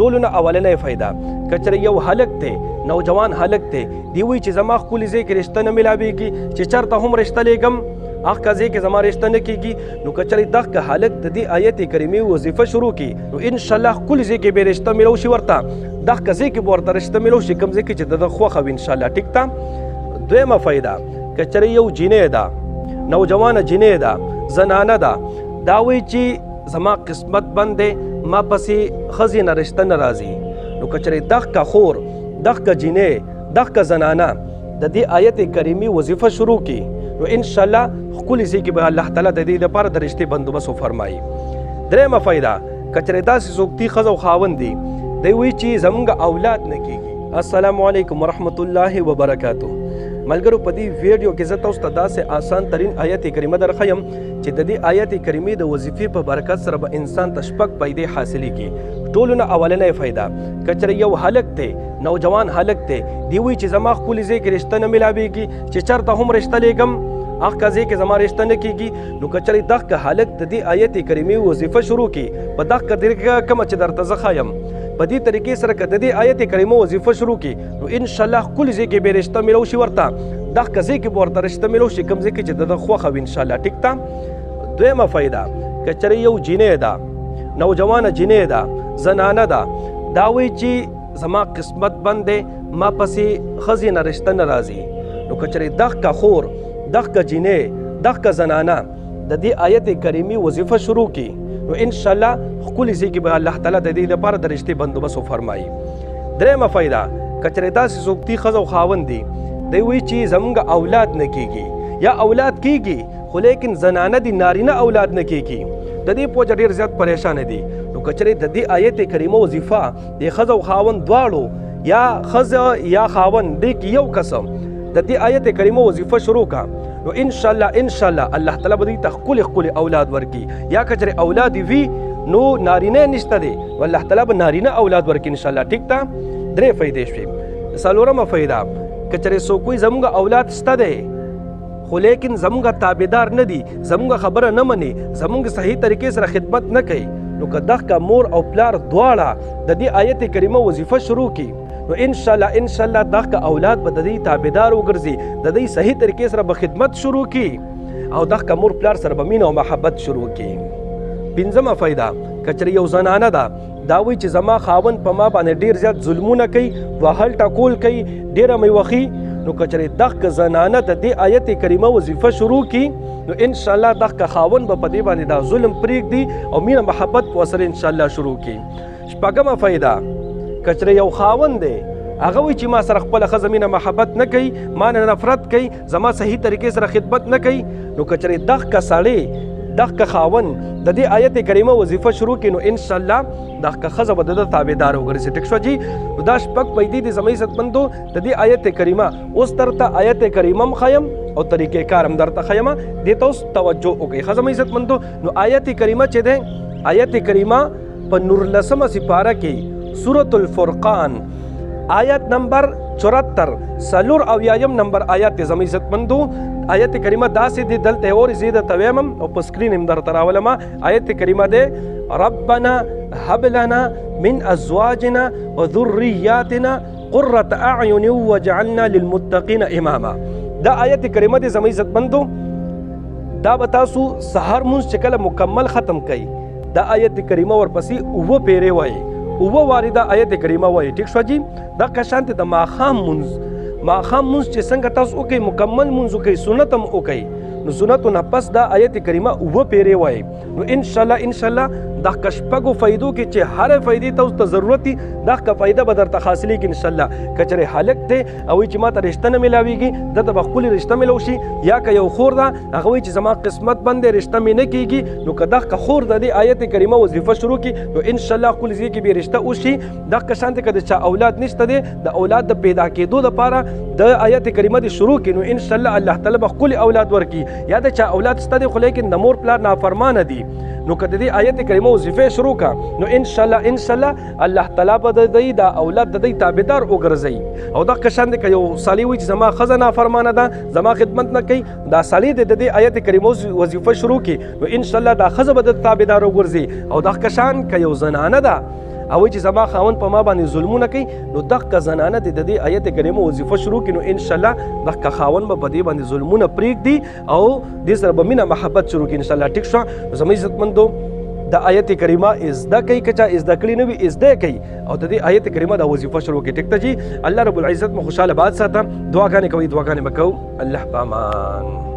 ټولو نه اولنۍ فایده، که چېرې یو هلک دی، نوجوان هلک دی، دی وایي چې زما ښکلي ځای کې رشته نه میلاویږي، چې چېرته هم رشته لیږم هغه ځای کې زما رشته نه کیږي، نو که چېرې دغه هلک د دې آیت کریمې وظیفه شروع کړي نو انشاءالله ښکلي ځای کې به رشته میلاو شي ورته، دغه ځای کې به ورته رشته میلاو شي کوم ځای کې چې د ده خوښه وي انشاءالله. ټیک ده. دویمه فایده، که چېرې یو جینۍ ده، نوجوانه جینۍ ده، زنانه ده، دا وایي چې زما قسمت بند دی، ما پسې ښځې نه رشته نه راځي، نو که چېرې دغه خور، دغه جینۍ، دغه زنانه د دې آیت کریمې وظیفه شروع کړي نو انشاءالله ښکلي ځای کې به الله تعالی د دې دپاره د رشتې بندوبست وفرمایي. درېیمه فایده، که چېرې داسې څوک دي، ښځه او خاوند دي، دی وایي چې زمونږ اولاد نه کیږي. السلام علیکم ورحمت الله وبرکاته. ملګرو، په دې ویډیو کې زه تاسو ته داسې آسان ترین آیت کریمه درښیم چې د دې آیت کریمې د وظیفې په برکت سره به انسان ته شپږ فایدې حاصلېږي. ټولو نه اولنۍ فایده، که چېرې یو هلک دی، نوجوان هلک دی، دی وایي چې زما ښکلي ځای کې رشته نه میلاویږي، چې چېرته هم رشته لیږم هغه ځای کې زما رشته نه کیږي، نو که چېرې دغه هلک د دې آیت کریمې وظیفه شروع کړي په دغه طریقه کومه چې درته زه ښایم، په دې طریقې سره که د دې آیت کریمه وظیفه شروع کړي نو انشاءالله ښکلي ځای کې به رشته میلاو شي ورته، دغه ځای کې به ورته رشته میلاو شي کوم ځای کې چې د ده خوښه وي انشاءالله. ټیک ده. دویمه فایده، که چېرې یو جینۍ ده، نوجوانه جینۍ ده، زنانه ده، دا وایي چې زما قسمت بند دی، ما پسې ښځې نه رشته نه راځي، نو که چېرې دغه خور، دغه جینۍ، دغه زنانه د دې آیت کریمې وظیفه شروع کړي نو انشاءالله ښکلي ځای کې به الله تعالی د دې دپاره د رشتې بندوبست وفرمایي. درېیمه فایده، که چېرې داسې څوک دي، ښځه او خاوند دي، دی وایي چې زمونږ اولاد نه کیږي، یا اولاد کیږي خو لیکن زنانه دي، نارینه اولاد نه کیږي، د دې په وجه ډېر زیات پریشانه دي، نو که چېرې د دې آیت کریمه وظیفه د ښځه او خاوند دواړو، یا ښځه یا خاوند، دې کې یو کس د دې آیت کریمه وظیفه شروع کړه نو انشاءالله انشاءالله الله تعالی به دوی ته ښکلي ښکلي اولاد ورکړي، یا که چېرې اولاد یې وي نو نارینه نشته دی، نو الله تعالی به نارینه اولاد ورکړي انشاءالله. ټیک ده. درې فایدې شوې. څلورمه فایده، که چېرې څوک وایي زموږ اولاد شته دی خو لیکن زموږ تابعدار نه دي، زموږ خبره نه مني، زموږ صحیح طریقې سره خدمت نه کوي، نو که دغه مور او پلار دواړه د دې آیت کریمه وظیفه شروع کړي نو انشاءالله انشاءالله دغه اولاد به د دې تابعدار وګرځي، د دې صحیح طریقې سره به خدمت شروع کړي او دغه مور پلار سره به مینه او محبت شروع کړي. پنځمه فایده، که چېرې یو زنانه ده، دا وایي چې زما خاوند په ما باندې ډېر زیات ظلمونه کوي، وهل ټکول کوي، ډېره مې وخي، نو که چېرې دغه زنانه د دې آیت کریمه وظیفه شروع کړي نو انشاءالله دغه خاوند به په دې باندې دا ظلم پرېږدي او مینه محبت په ورسره انشاءالله شروع کړي. شپږمه فایده، که چېرې یو خاوند دی، هغه وایي چې ما سره خپله ښځه مینه محبت نه کوي، ما نه نفرت کوي، زما صحیح طریقې سره خدمت نه کوي، نو که چېرې دغه سړی، دغه خاوند د دې آیت کریمه وظیفه شروع کړي نو انشاءالله دغه ښځه به د ده تابعدار وګرځي. ټیک شوه جي. نو دا شپږ فایدې دي زما عزتمندو د دې آیت کریمه. اوس درته آیت کریمه هم ښایم او طریقې کار هم درته ښایم، دې ته اوس توجه وکړئ ښه زما عزتمندو. نو آیت کریمه چې دی، آیت کریمه په نورلسمه سپاره کې سورة الفرقان آیت نمبر 74 74 نمبر آیت دی زما عزتمندو. آیت کریمه داسې دی، دلته یې اورې، زه یې درته وایم او په سکرین هم درته راولم. آیت کریمه دی، ربنا هب لنا من ازواجنا وذریاتنا قرة اعین وجعلنا للمتقین اماما. دا آیت کریمه دی زما عزتمندو. دا به تاسو سهار مونځ چې کله مکمل ختم کړئ دا آیت کریمه ورپسې اووه پیرې وایي، اووه وارې دا آیت کریمه وایي. ټیک شوه جي. دغه شانتې د ماښام مونځ، ماښام مونځ چې څنګه تاسو وکئ، مکمل مونځ وکئ، سنت هم وکئ، نو سنتو نه پس دا آیت کریمه اووه پیرې وایي. نو انشاءالله انشاءالله دغه شپږو فایدو کې چې هره فایدې تاسو ته ضرورت وي دغه فایده به درته حاصلېږي انشاءالله. که چېرې هلک دی او وایي چې ما ته رشته نه میلاویږي، ده ته به ښکلې رشته میلاو شي، یا که یو خور ده هغه وایي چې زما قسمت بند دی، رشته مې نه کیږي، نو که دغه خور د دې آیت کریمه وظیفه شروع کړي نو انشاءالله ښکلې ځای کې به رشته وشي. دغه شان دی که د چا اولاد نشته دی، د اولاد د پیدا کېدو دپاره د آیت کریمه دې شروع کړي نو انشاءالله الله تعالی به ښکلې اولاد ورکړي. یا د چا اولاد شته دی خو لیکن د مور پلار نافرمانه دي، نو که د دې آیت کریمه وظیفه شروع کړه نو انشاءالله انشاءالله الله تعالی به د دوی دا اولاد د دوی تابعدار وګرځوي. او دغه شان دی که یو سړی وایي چې زما ښځه نافرمانه ده، زما خدمت نه کوي، دا سړی دی د دې آیت کریمه وظیفه شروع کړي نو انشاءالله دا ښځه به د تابعدار وګرځي. او دغه شان که یو زنانه ده او چې زما خاوند په ما باندې ظلمونه کوي، نو دغه زنانه دې د دې آیت کریمه وظیفه شروع کړي، نو ان شاء الله دغه خاوند به په دې باندې ظلمونه پرېږدي او دې سره به مینه محبت شروع کړي ان شاء الله. ټیک شو زموږ عزتمندو، د آیت کریمه زده کوي، که چا زده کړي نه وي زده کوي او د دې آیت کریمه د وظیفه شروع کړي. ټیک ته جی، الله رب العزت مو خوشاله باد ساته. دعاګانې کوي، دعاګانې به کوو. الله پامان.